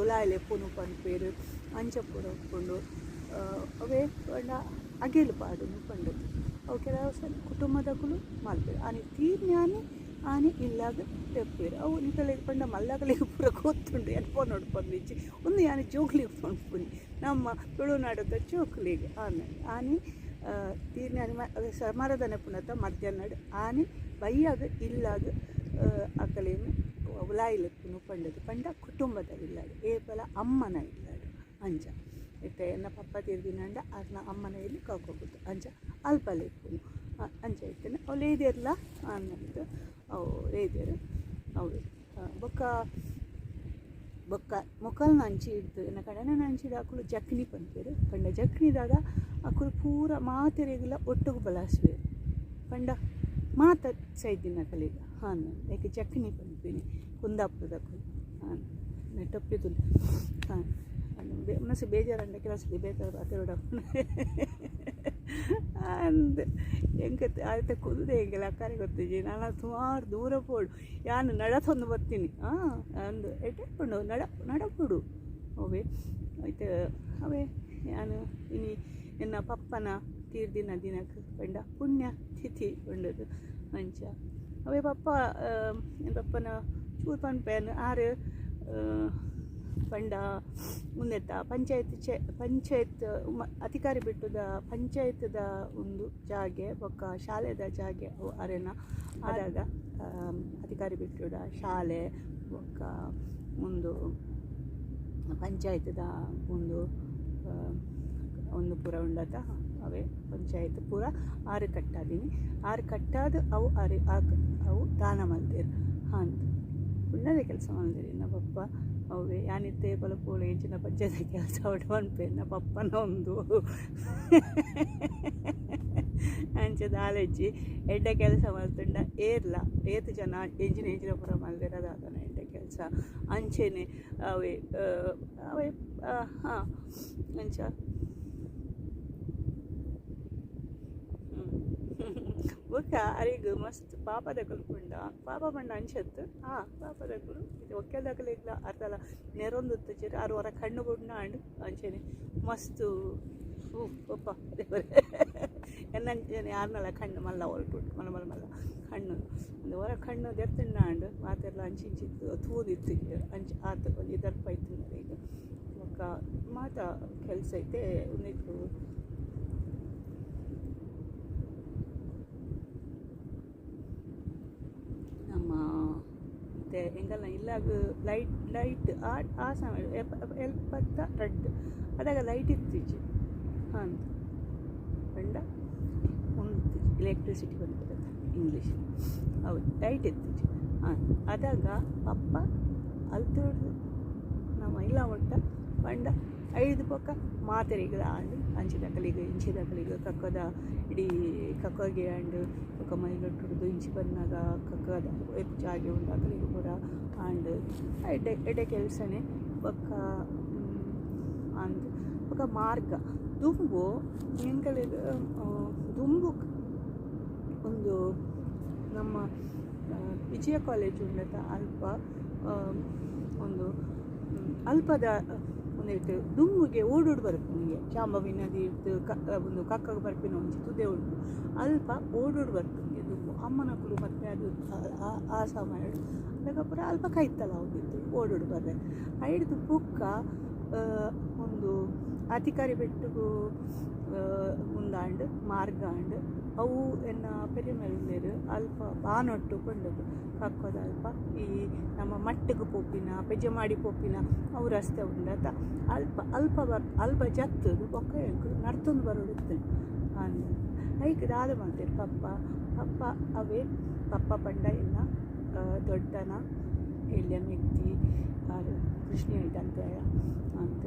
ಉಲಾಯಿ ಲೆಪ್ಪುನು ಪನ್ಪೆರ್ ಅಂಚ ಪೂರ ಉಪ್ಪುಂಡು ಅವೇ ಪಂಡ ಅಗೇಲ್ ಪಾಡುನು ಪಂಡುದು ಅವು ಕೆಲವು ಸಲ ಕುಟುಂಬದಕುಲು ಮಲ್ಪೆರ್ ಆನಿ ತೀರ್ನಾನಿ ಆನಿ ಇಲ್ಲಾಗ್ ಲೆಪ್ಪುವೆರ್ ಅವು ನಿಕಲೆಗ್ ಪಂಡ ಮಲ್ಲಕಲೆಗ್ ಪೂರ ಗೊತ್ತುಂಡು ಯಾನ್ ಪನೊಡು ಪಂದಿಜ್ಜಿ ಉಂದು ಯಾನ್ ಜೋಕ್ಲೆಗ್ ಪನ್ಪುನಿ ನಮ್ಮ ತುಳುನಾಡುದ ಜೋಕುಲೆಗ್ ಆನಿ ಆನಿ ತೀರ್ನಾನಿ ಸಮಾರಾಧನೆ ಪುನತ ಮಧ್ಯಾಹ್ನಡ್ ಆನಿ ಬಯ್ಯಾಗ್ ಇಲ್ಲಾಗ್ ಅಕಲೆನ್ ಉಲಾಯಿ ಲೆಪ್ಪುನು ಪಂಡುದು ಪಂಡ ಕುಟುಂಬದ ಇಲ್ಲಾಡ್ ಏಪಲ ಅಮ್ಮನ ಇಲ್ಲಾಡ್ ಅಂಚ ಇತ್ತೆ ಎನ್ನ ಪಪ್ಪ ತೀರ್ದಿನಂಡ ಅರ್ನ ಅಮ್ಮನ ಇಲ್ಲಿ ಕರ್ಕೊಬೋದು ಅಂಚ ಅಲ್ಪ ಲೆಪ್ಪುನು ಅಂಚ ಇತ್ತೇನೆ ಅವು ಲೇದಿರ್ಲ ಅನ್ನಂದು ಅವು ಲೇದಿರು ಅವು ಬೊಕ್ಕ ಬೊಕ್ಕ ಮೊಕಲ್ನ ಅಂಚಿ ಇಡ್ದು ಎನ್ನ ಕಡೆನ ಅಂಚಿದ ಅಕುಲು ಜಕ್ನಿ ಪನ್ಪೆರ್ ಪಂಡ ಜಕ್ನಿದಾಗ ಅಕುಲು ಪೂರ ಮಾತೆರೆಗ್ಲ ಒಟ್ಟುಗು ಬಲಾಸುವೆರ್ ಪಂಡ ಮಾತ ಸೈದಿನಕಲೆಗ್ ಹಾಂ ಲೈಕ್ ಜಕ್ನಿ ಪನ್ಪಿನಿ ಕುಂದಾಪುರದಕುಲು ಹಾಂ ಟೊಪ್ಪಿದುಲು ಹಾಂ ಮನಸ್ಸು ಬೇಜಾರಂಡ ಕೆಲವು ಸತಿ ಬೇಜಾರು ಪಾತೆರೊಡು ಅಂದ್ ಎಂಕ್ ಆಯ್ತ ಕುಲ್ದೆ ಎಂಕಲ ಅಕ್ಕಾರೆ ಗೊತ್ತಿಜ್ಜಿ ನಾನು ಸುಮಾರು ದೂರ ಪೋಡು ಯಾನ್ ನಡತೊಂದು ಬರ್ತೀನಿ ಅಂದ್ ಎಡ್ಡೆ ಉಂಡು ನಡ ನಡಪುಡು ಅವೇ ಐತೆ ಅವೇ ಯಾನ್ ಇನಿ ಎನ್ನ ಪಪ್ಪನ ತೀರ್ದಿನ ದಿನಕ್ ಪಂಡ ಪುಣ್ಯ ತಿಥಿ ಪಂಡುದು ಅಂಚ ಅವೇ ಪಪ್ಪ ಎನ್ನ ಪಪ್ಪನ ಚೂರು ಪನ್ಪೆ ಆರು ಪಂಡ ಉಂದೆತ್ತ ಪಂಚಾಯತ್ ಪಂಚಾಯತ್ ಅಧಿಕಾರಿ ಬಿಟ್ಟುದ ಪಂಚಾಯತ್ದ ಒಂದು ಜಾಗೆ ಬೊಕ್ಕ ಶಾಲೆದ ಜಾಗೆ ಅವು ಅರೆನ ಆದಾಗ ಅಧಿಕಾರಿ ಬಿಟ್ಟುದ ಶಾಲೆ ಬೊಕ್ಕ ಒಂದು ಪಂಚಾಯತ್ದ ಒಂದು ಒಂದು ಪೂರ ಉಂಡತ ಅವೇ ಪಂಚಾಯತ್ ಪೂರ ಆರು ಕಟ್ಟಾದೀನಿ ಆರು ಕಟ್ಟಾದ ಅವು ಆರು ಅವು ದಾನ ಮಲ್ದೇರು ಹಾಂ ಪುಣ್ಯದ ಕೆಲಸ ಮಲ್ದೇರಿ ಎನ್ನ ಪಪ್ಪ ಅವೇ ಯಾನಿತ್ತೆ ಪಲ ಎಂಚಿನ ಪಂಚಾಯತ್ ಕೆಲಸ ಅವಡು ಪನ್ಪೆ ಎನ್ನ ಪಪ್ಪನ ಒಂದು ಅಂಚ ದಾಲೆಜ್ಜಿ ಎಡ್ಡೆ ಕೆಲಸ ಮಲ್ತುಂಡ ಏರ್ಲ ಏತ್ ಜನ ಎಂಚಿನ ಎಂಚಿನ ಪೂರ ಮಲ್ದೆರ್ ಅದಾದನ ಎಡ್ಡೆ ಕೆಲಸ ಅಂಚೆನೆ ಅವೇ ಅವೇ ಹಾಂ ಅಂಚ ಬೊಕ್ಕ ಅರೆಗ್ ಮಸ್ತ್ ಪಾಪದಕುಲು ಪಂಡ ಪಾಪ ಪಂಡ ಅಂಚತ್ ಹಾಂ ಪಾಪದಕುಲು ಒಕ್ಕೆದಕುಲೆಗ್ಲ ಅರ್ಧಲ ನೆರೊಂದುತ್ತುಜೆರ್ ಆರ್ ಒರ ಕಣ್ಣು ಬುಡ್ನ ಆಂಡ್ ಅಂಚೆನೆ ಮಸ್ತ್ ಪಪ್ಪ ಎನ್ನಂಚನೆ ಆರ್ನಲ ಕಣ್ಣು ಮಲ್ಲ ಒಲ್ಟುಂಡು ಮಲ್ಲ ಮಲ್ಲ ಮಲ್ಲ ಕಣ್ಣು ಒಂದು ಒರ ಕಣ್ಣು ದೆತ್ತುಂಡ ಆಂಡ್ ಮಾತೆರ್ಲ ಅಂಚಿ ಇಂಚಿ ತೂದಿತ್ತು ಅಂಚ ಆತ್ ಒಂಜಿ ದರ್ಪ ಇತ್ತುಂಡ ಈಗ ಬೊಕ್ಕ ಮಾತ ಕೆಲಸ ಐತೆ ಉಂದೆಕ್ ನಮ್ಮ ಮತ್ತು ಎಂಕಲ್ನ ಇಲ್ಲಾಗ ಲೈಟ್ ಲೈಟ್ ಆ ಆ ಸಮಯ 72 ಅದಾಗ ಲೈಟ್ ಇತ್ತಿಜ್ಜಿ ಹಾಂ ಪಂಡ ಉಂದು ಎಲೆಕ್ಟ್ರಿಸಿಟಿ ಬಂದಿದೆ ಇಂಗ್ಲೀಷ್ ಹೌದು ಲೈಟ್ ಇತ್ತಿಜ್ಜಿ ಹಾಂ ಅದಾಗ ಪಪ್ಪ ಅಲ್ತುಡ್ದು ನಮ್ಮ ಇಲ್ಲ ಒಟ್ಟ ಪಂಡ ಐದು ಪಕ್ಕ ಮಾತೆರೆಗ್ ಆಂಡ್ ಅಂಚಿದಕಲಿಗ್ ಇಂಚಿದಕಲಿಗ್ ಕಕ್ಕದ ಇಡೀ ಕಕ್ಕಗೆ ಆಂಡ್ ಬೊಕ್ಕ ಮೈಲೊಟ್ಟುಡ್ದು ಇಂಚಿ ಬನ್ನಗ ಕಕ್ಕದ ಜಾಗೆ ಉಂಡು ಅಕಲಿಗ್ ಪೂರ ಆಂಡ್ ಎಡ್ಡೆ ಎಡ್ಡೆ ಕೆಲಸನೇ ಬೊಕ್ಕ ಅಂದ್ ಬೊಕ್ಕ ಮಾರ್ಗ ದುಂಬು ಎಂಕಲೆಗ್ ದುಂಬು ಒಂದು ನಮ್ಮ ವಿಜಯ ಕಾಲೇಜ್ ಉಂಡತ ಅಲ್ಪ ಒಂದು ಅಲ್ಪದ ಒಂದಿಟ್ಟು ದುಂಬುಗೆ ಓಡೋಡು ಬರ್ಪುನಿಗೆ ಶಾಂಭವಿ ನದಿ ಇತ್ತು ಒಂದು ಕಕ್ಕಗೆ ಬರ್ಪಿನ ಒಂಜಿ ತುದೆ ಉಂಟು ಅಲ್ಪ ಓಡೋಡು ಬರ್ಪುನಿಗೆ ದುಂಬು ಅಮ್ಮನಕುಲು ಮತ್ತೆ ಅದು ಆ ಸಮಯ ಅದಕ್ಕಪುರ ಅಲ್ಪ ಕೈತಲ ಹೋಗಿತ್ತು ಓಡೋಡು ಬರ್ರೆ ಐಡ್ದು ಬೊಕ್ಕ ಒಂದು ಅಧಿಕಾರಿ ಬೆಟ್ಟುಗು ಉಂದಾಂಡ್ ಮಾರ್ಗ ಆಂಡ್ ಅವು ಎನ್ನ ಪೆರಿಮೆಲ್ದೇರು ಅಲ್ಪ ಬಾನೊಟ್ಟು ಕೊಂಡದ್ದು ಕಕ್ಕೋದ ಅಲ್ಪ ಈ ನಮ್ಮ ಮಟ್ಟಿಗೆ ಪೋಪಿನ ಪೆಜಮಾಡಿ ಪೋಪಿನ ಅವು ರಸ್ತೆ ಉಂಡತ ಅಲ್ಪ ಅಲ್ಪ ಅಲ್ಪ ಜತ್ತದು ಬೊಕ್ಕ ಎಂಕುಲು ನಡ್ತೊಂದು ಬರೋಡಿತ್ತು ಅಂದ್ ಐಕ್ ದಾದ ಮಲ್ತೇರು ಪಪ್ಪ ಪಪ್ಪ ಅವೇ ಪಪ್ಪ ಪಂಡ ಇನ್ನ ದೊಡ್ಡನ ಎಲ್ಯ ಮೆಗ್ದಿ ಆರು ಕೃಷ್ಣ ಅಂತ ಅಂತ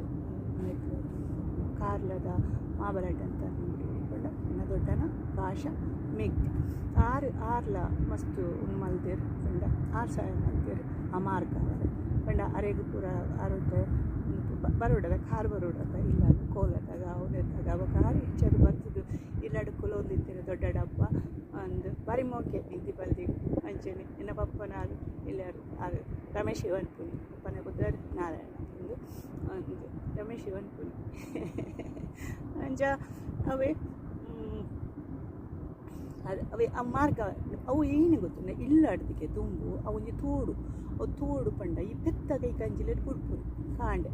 ಕಾರ್ಲದ ಮಾಬಲಡ್ ಅಂತ ಪಂಡ ಇನ್ನ ದೊಡ್ಡನ ಭಾಷಾ ಮೆಗ್ದಿ ಆರು ಆರ್ಲ ಮಸ್ತ್ ಉಂದು ಮಲ್ದೇರು ಪಂಡ ಆರು ಸಾಯ ಮಲ್ತೇರು ಆ ಮಾರ್ಗ ಅವರ ಪಂಡ ಅರೆಗ್ ಪೂರ ಆರೋಗ್ಯ ಬರೋಡದ ಕಾರ್ ಬರೋಡದ ಇಲ್ಲ ಕೋಲದಾಗ ಅವನೆತ್ತಾಗ ಅವ ಕಾರ್ ಇಂಚದು ಬರ್ತದು ಇಲ್ಲಡು ಕುಲೊಂದಿತ್ತಿರ ದೊಡ್ಡ ಡಬ್ಬ ಅಂದ್ ಬಾರಿ ಮೋಕೆ ಮೆಗ್ದಿ ಬಲ್ದಿ ಅಂಚನೆ ಎನ್ನ ಪಪ್ಪನಾರು ಇಲ್ಲಾರು ಆರು ರಮೇಶ್ ಶಿವನ್ಪುನಿ ಪಪ್ಪನ ಪುದರ್ ನಾರಾಯಣ ಒಂದು ಅಂದ್ ರಮೇಶ್ ಶಿವನ್ಪುನಿ ಅಂಚ ಅವೇ ಅದು ಅವೇ ಆ ಮಾರ್ಗ ಅವು ಏನು ಗೊತ್ತುಂಡ ಇಲ್ಲಾಡ್ದಿಗೆ ದುಂಬು ಅವು ಒಂಜಿ ತೋಡು ಅವು ತೋಡು ಪಂಡ ಈ ಪೆತ್ತ ಕೈ ಕಂಜಿಲೆಡ್ ಬುಡ್ಪುನು ಕಾಂಡೆ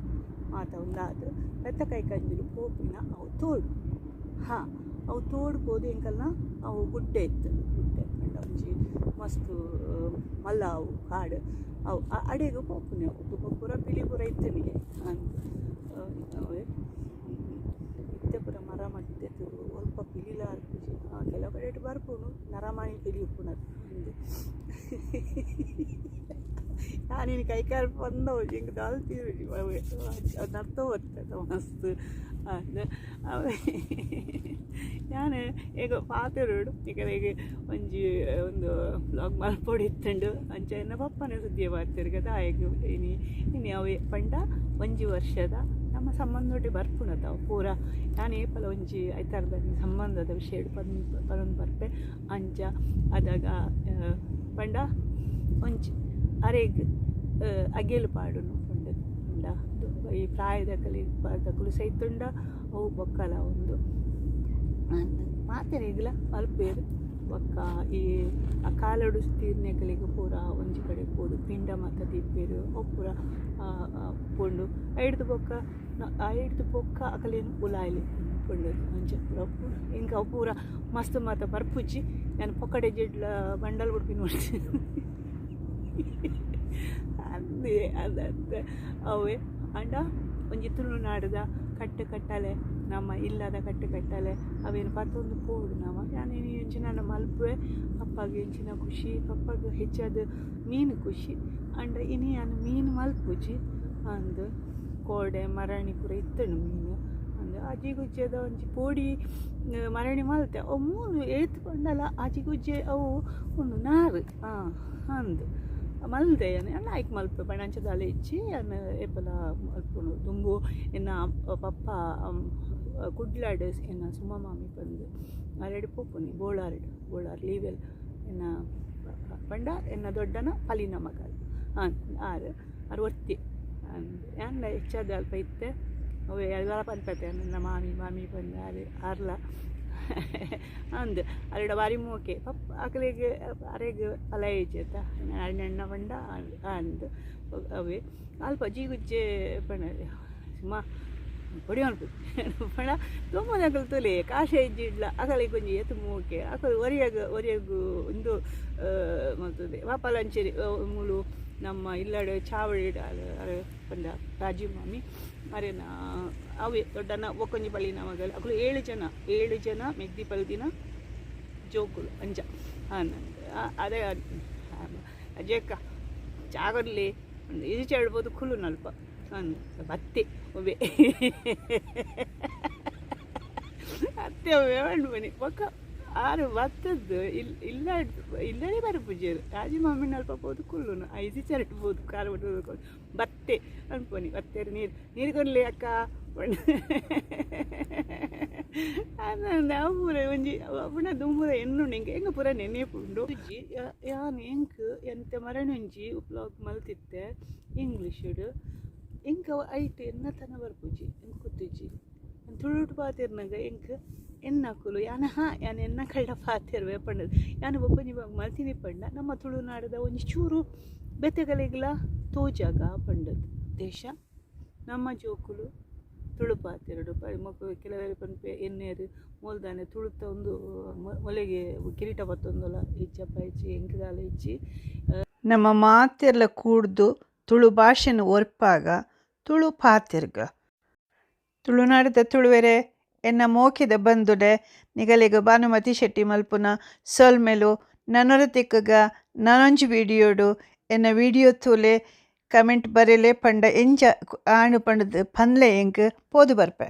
ಮಾತ ಉಂದಾದ್ ಪೆತ್ತ ಕೈ ಕಂಜಿಲು ಪೋಪಿನ ಅವು ತೋಡು ಹಾಂ ಅವು ತೋಡು ಪೋದು ಎಂಕಲ್ನ ಅವು ಗುಡ್ಡೆ ಇತ್ತು ಗುಡ್ಡೆ ಪಂಡ ಒಂಜಿ ಮಸ್ತ್ ಮಲ್ಲ ಅವು ಕಾಡು ಅವು ಅಡೆಗೆ ಪೋಪುನಿ ಅವು ಪೂರ ಪಿಲಿ ಪೂರ ಇತ್ತನಿಗೆ ಅಂದ್ ಅವೇ ಇತ್ತೆ ಪೂರ ಮರ ಮಟ್ಟೆತು ಒಲ್ಪ ಪಿಲಿಲ ಅರ್ಪುಜಿ ಕೆಲವು ಕಡೆ ಬರ್ಪುಂಡು ನರಮಾನಿ ಪಿಲಿ ಉಪ್ಪುನದು ಅಂದ್ ನಾನಿನ್ ಕೈ ಕಾಲು ಬಂದವು ಹಿಂಗೆ ದಾಲ್ ತೀರುಜಿ ನರ್ತೋ ಬರ್ತದೆ ಮಸ್ತ್ ಅಂದ್ ಯಾನ್ ಈಗ ಪಾತೆರೊಡು ಈಗ ಒಂಜಿ ಒಂದು ವ್ಲಾಗ್ ಮಲ್ಪೊಡು ಇತ್ತುಂಡು ಅಂಚ ಎನ್ನ ಪಪ್ಪನ ಸುದ್ದಿಯ ಪಾತೆರ್ಗದ ಆಯಗ್ ಇನಿ ಇನಿ ಅವೆ ಪಂಡ ಒಂಜಿ ವರ್ಷದ ನಮ್ಮ ಸಂಬಂಧೊಟ್ಟಿ ಬರ್ಪುಂಡತ ಅವು ಪೂರ ಯಾನ್ ಏಪಲ ಒಂಜಿ ಐತಾರದ ಸಂಬಂಧದ ವಿಷಯ ಪನೊಂದು ಬರ್ಪೆ ಅಂಚ ಅದಾಗ ಪಂಡ ಒಂಜಿ ಅರೆಗ್ ಅಗೆಲು ಪಾಡುನು ಪಂಡ ಪಂಡ ಈ ಪ್ರಾಯದಕಲಿ ದಕುಲು ಸೈತುಂಡ ಅವು ಬೊಕ್ಕಲ ಒಂದು ಮಾತೆರೆಗ್ಲ ಮಲ್ಪೇರು ಬೊಕ್ಕ ಈ ಆ ಕಾಲಡು ತೀರ್ನೆಕಲಿಗೆ ಪೂರ ಒಂಜಿ ಕಡೆ ಪೋದು ಪಿಂಡ ಮಾತ ದೀಪೇರು ಅವು ಪೂರ ಪೋಂಡು ಐಡ್ದು ಬೊಕ್ಕ ಐಡ್ದು ಬೊಕ್ಕ ಅಕಲೇನು ಉಲಾಯ್ಲಿ ಪಂಡು ಅಂಚ ಪೂರ ಇಂಕ ಅವು ಪೂರ ಮಸ್ತ್ ಮಾತ ಬರ್ಪುಜಿ ನಾನು ಪೊಕ್ಕಡೆ ಜಿಡ್ಲ ಬಂಡಲ್ ಬುಡ್ಪಿ ನೋಡ್ತೀನಿ ಅಂದೇ ಅದಂತೆ ಅವೇ ಅಂಡ ಒಂಜಿ ತುಳುನಾಡುದ ಕಟ್ಟು ಕಟ್ಟಲೆ ನಮ್ಮ ಇಲ್ಲದ ಕಟ್ಟು ಕಟ್ಟಲೆ ಅವೇನು ಪತ್ತೊಂದು ಪೋಡು ನಮ ಯಾನೇನು ಎಂಚಿನ ಮಲ್ಪುವೆ ಪಪ್ಪಗೆ ಎಂಚಿನ ಖುಷಿ ಪಪ್ಪಗೆ ಹೆಚ್ಚಾದ ಮೀನು ಖುಷಿ ಅಂಡ ಇನಿ ಯಾನ್ ಮೀನು ಮಲ್ಪುಜಿ ಅಂದ್ ಕೋಡೆ ಮರಣಿ ಪೂರ ಇತ್ತುಂಡು ಮೀನು ಅಂದ್ ಅಜ್ಜಿ ಗುಜ್ಜೆದ ಒಂಜಿ ಪೋಡಿ ಮರಣಿ ಮಲ್ತೆ ಅವು ಮೂಲು ಏತ್ ಪಂಡಲ ಆಜಿ ಗುಜ್ಜೆ ಅವು ಒಂದು ನಾರು ಅಂದ್ ಮಲ್ದೆ ಯಾನ್ ಲಾಯ್ಕ್ ಮಲ್ಪೆ ಪಂಡ ಅಂಚ ದಾಲ ಇಜ್ಜಿ ಯಾನ್ ಏಪಲ ಮಲ್ಪುನು ದುಂಬು ಎನ್ನ ಪಪ್ಪ ಕುಡ್ಲಾಡ್ ಎನ್ನ ಸುಮ್ಮ ಮಾಮಿ ಪಂದ್ ಅರೆಡ್ ಪೋಪುನಿ ಬೋಳಾರ್ಡ್ ಬೋಳಾರ್ ಲೀವೆಲ್ ಎನ್ನ ಪಂಡ ಎನ್ನ ದೊಡ್ಡನ ಪಲಿನ ಮಗಲ್ ಹಾಂ ಆರು ಆರು ಒತ್ತಿ ಯಾನ್ ಹೆಚ್ಚಾದ ಅಲ್ಪ ಇತ್ತೆ ಅವು ಎಲ್ಲ ಪನ್ಪತೆ ನನ್ನ ಮಾಮಿ ಮಾಮಿ ಪಂದ್ ಆರು ಆರ್ಲ ಅಂದ್ ಅರೆಡ ಬಾರಿ ಮೋಕೆ ಪಪ್ಪ ಅಕಲೆಗ್ ಅರೆಗ್ ಪಲ ಏಜ್ ಅಣ್ಣ ಪಂಡ ಅಂದ್ ಅವೇ ಅಲ್ಪ ಜೀಗುಜ್ಜೆ ಪಂಡ ಸುಮಾ ಪೊಡಿ ಮಲ್ಪು ಪಂಡ ತುಂಬನಕಲು ತುಲೆ ಕಾಶೆ ಇಜ್ಜಿಡ್ಲ ಅಕಲೆಗ್ ಒಂಜಿ ಏತ್ ಮೋಕೆ ಅಕಲು ಒರಿಯಗ್ ಒರಿಯಗ್ ಉಂದು ಮಲ್ತದೆ ಪಾಪಲಂಚೆರಿ ಮೂಲು ನಮ್ಮ ಇಲ್ಲಡೆ ಚಾವಡಿಡ್ ಅರೆ ಪಂಡ ರಾಜೀವ್ ಮಾಮಿ ಅರೆನ ಅವೇ ದೊಡ್ಡನ ಒಕ್ಕೊಂಜಿ ಪಲ್ಲಿನ ಮಗಲ್ ಅಕುಲು 7 ಜನ ಮೆಗ್ದಿ ಪಲ್ದಿನ ಜೋಕುಲು ಅಂಚ ಅದೇ ಅಜೇಕ ಜಾಗರ್ಲಿ ಇದು ಹೇಳ್ಬೋದು ಕುಲು ನಲ್ಪ ಬತ್ತೆ ಒಬ್ಬೆ ಅತ್ತೆ ಒಬ್ಬೆ ಬನ್ನಿ ಬೊಕ್ಕ ಆರು ಬತ್ತದ್ದು ಇಲ್ ಇಲ್ಲ, ಇಲ್ಲಡೆ ಬರ್ಪುಜೆರ್. ರಾಜಿ ಮಾಮಿನ ಅಲ್ಪ ಪೋದು ಕುಲ್ಲುನು, ಐಜಿ ಚರಟ್ ಪೋದು ಕಾರ್ ಬಿಟ್ಟು ಬತ್ತೆ ಅನ್ಪೋನಿ. ಬತ್ತೇರು, ನೀರು ನೀರು ಕೊರ್ಲೆ ಅಕ್ಕ. ಅವು ಪೂರ ಒಂಜಿ ಪುಣ ದುಂಬುದ ಎನ್ನುಂಡು ಎಂಕ್, ಎಂಕ್ ಪೂರ ನೆನೆಪುಂಡು. ಯಾನ್ ಎಂಕ್ ಎಂತ ಮರಣೊಂಜಿ ವ್ಲಾಗ್ ಮಲ್ತಿತ್ತೆ ಇಂಗ್ಲೀಷುಡು. ಎಂಕ್ ಅವು ಐಟ್ ಎನ್ನ ತನ ಬರ್ಪುಜಿ, ಎಂಕ್ ಗೊತ್ತಿಜ್ಜಿ. ತುಳುಟು ಪಾತೆರ್ನಗ ಎಂಕ್ ಎನ್ನಕುಲು ಯಾನ್ ಹಾ ಯಾನ್ ಎನ್ನ ಕಳ್ಳ ಪಾತೆರುವೆ ಪಂಡದು. ಯಾನ್ ಬೊಕ್ಕೊಂಜಿ ಮಲ್ತಿನಿ ಪಂಡ ನಮ್ಮ ತುಳುನಾಡುದ ಒಂಜಿ ಚೂರು ಬೇತೆಗಲಿಗ್ಲ ತೋಜಾಗ ಪಂಡದು. ದೇಶ ನಮ್ಮ ಜೋಕುಲು ತುಳು ಪಾತೆರೊಡು. ಮೊಕ್ಲು ಕೆಲವೆರ್ ಪನ್ಪೆ ಎನ್ನೇರು ಮೂಲ್ದಾನೆ ತುಳುತ ಒಂದು ಮೊಲೆಗೆ ಕಿರೀಟ ಪತ್ತೊಂದುಲ. ಇಜ್ಜಪ್ಪ, ಇಜ್ಜಿ, ಎಂಕ್ ದಾಲ ಇಜ್ಜಿ. ನಮ್ಮ ಮಾತೆರ್ಲ ಕೂಡ್ದು ತುಳು ಭಾಷೆನ್ ಒರ್ಪಾಗ, ತುಳು ಪಾತೆರ್ಗ. ತುಳುನಾಡದ ತುಳುವೆರೆ, ಎನ್ನ ಮೋಕೆದ ಬಂಧುಲೆ, ನಿಗಲೆಗ್ ಭಾನುಮತಿ ಶೆಟ್ಟಿ ಮಲ್ಪುನ ಸೊಲ್ಮೆಲು. ನನೊರ ತಿಕ್ಕುಗ ನನೊಂಜಿ ವಿಡಿಯೋಡು. ಎನ್ನ ವಿಡಿಯೋ ತೂಲೆ, ಕಮೆಂಟ್ ಬರೆಲೆ, ಪಂಡ ಎಂಚ ಆಣು ಪಂಡದು ಪನ್ಲೆ. ಎಂಕ್ ಪೋದು ಬರ್ಪೆ.